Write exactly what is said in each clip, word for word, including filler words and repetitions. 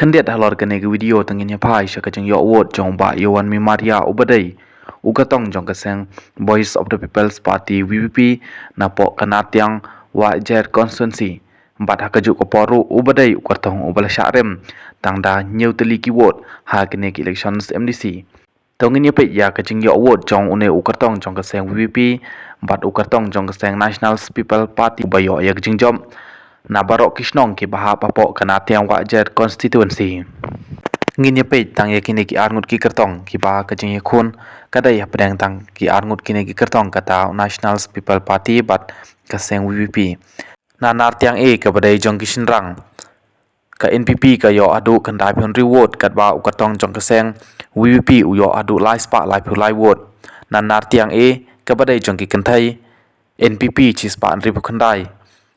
Khyndiat halor kane ka video te ngin ïa phai sha ka jingïoh vote jong u Bah Yowan Mimaria uba dei u kyrtong jong ka seng Voice of the People's Party, V P P, napoh ka Nartiang Wahjer constituency. Bad ha kajuh ka por ruh uba dei u kyrtong uba la shah rem tang da hynñiew tylli ki vote ha kine ki elections M D C. To ngin ïa peit ïa ka jingïoh vote jong une u kyrtong jong ka seng V P P bad u kyrtong jong ka seng National People Party uba ïoh ïa ka jingjop na baroh ki shnong kiba hap hapoh ka Nartiang Wahjer constituency. Ngin ïa peit tang ïa kine ki arngut ki kyrtong kiba ka jingïakhun ka dei hapdeng tang ki arngut kine ki kyrtong, kata u National People Party bad ka seng V P P. Na Nartiang A kaba dei jong ki shynrang, ka N P P ka ïoh haduh khyndai phew hynriew vote, katba u kyrtong jong ka seng V P P u ïoh haduh lai spah lai phew lai vote. Na Nartiang A kaba dei jong ki kynthei, N P P shi spah hynriew phew khyndai,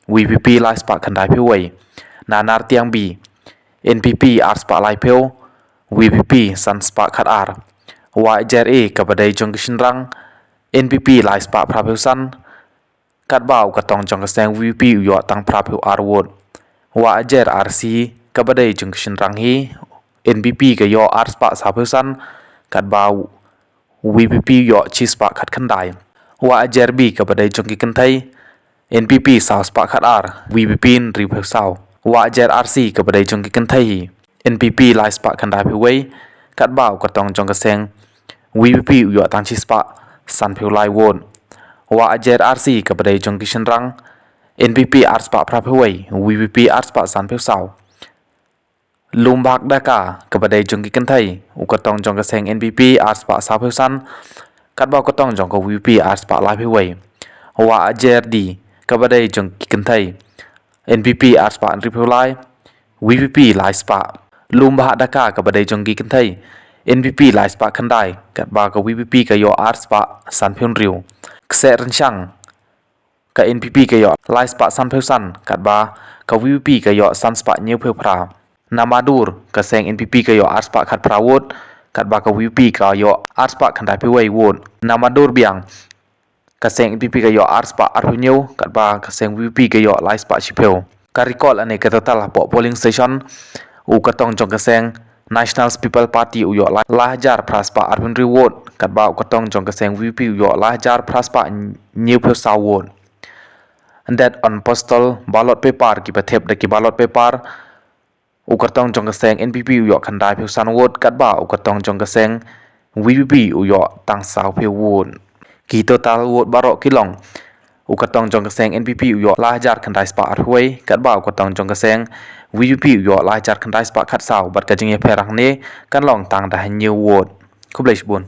V P P lai spah khyndai phew wei. Na Nartiang B, N P P ar spah lai phew, V P P san spah khat ar. Wahjer A kaba dei jong ki shynrang, N P P lai spah phra phew san, katba u kyrtong jong ka seng V P P u ïoh tang phra phew ar vote. Wahjer R C kaba dei jong ki shynrang hi, N P P ka ïoh ar spah saw phew san, katba V P P u ïoh shi spah khat khyndai. Wahjer B kaba dei jong ki kynthei, N P P saw spah khat ar, V P P hynriew phew saw. Wahjer R C kaba dei jong ki kynthei hi, N P P lai spah khyndai phew wei, katba u kyrtong jong ka seng V P P u ïoh tang shi spah san phew lai vote. Wahjer R C kaba dei jong ki shynrang, N P P ar spah phra phew wei, V P P ar spah san phew saw. Lumbagh Daka kaba dei jong ki kynthei, u kyrtong jong ka seng N P P ar spah saw phew san, katba u kyrtong jong ka V P P ar spah lai phew wei. Wahjer D kaba dei jong ki kynthei, N P P ar spah hynriew phew lai, V P P lai spah. Lumbagh Daka kaba dei jong ki kynthei, N P P lai spah khyndai, katba ka V P P ka ïoh ar spah san phew hynriew. Ksehrynshang, ka N P P ka ïoh lai spah san phew san, katba ka V P P ka ïoh san spah hynñiew phew phra. Na Madur, ka seng N P P ka ïoh ar spah khat phra vote, katba ka V P P ka ïoh ar spah khyndai phew wei vote. Na Madur Biang, ka seng N P P ka ïoh ar spah ar phew hynñiew, katba ka seng V P P ka ïoh lai spah shi phew. Ka record lane ka total hapoh polling station, u kyrtong jong ka seng National People Party u ïoh lai, lai hajar phra spah ar phew hynriew vote, katba u kyrtong jong ka seng V P P u ïoh lai hajar phra spah hynñiew phew saw vote. Date on postal ballot paper, kiba thep da ki ballot paper, u kyrtong jong ka seng N P P u ïoh khyndai phew san vote, katba u kyrtong jong ka seng V P P u ïoh tang saw phew vote. Ki total vote baroh ki long: u kyrtong jong ka seng N P P u ïoh lai hajar khyndai spah ar phew wei, katba u kyrtong jong ka seng V P P u ïoh lai hajar khyndai spah khat saw, bad ka jingïapher hangne kan long tang da hynñiew vote. Khublei shibun.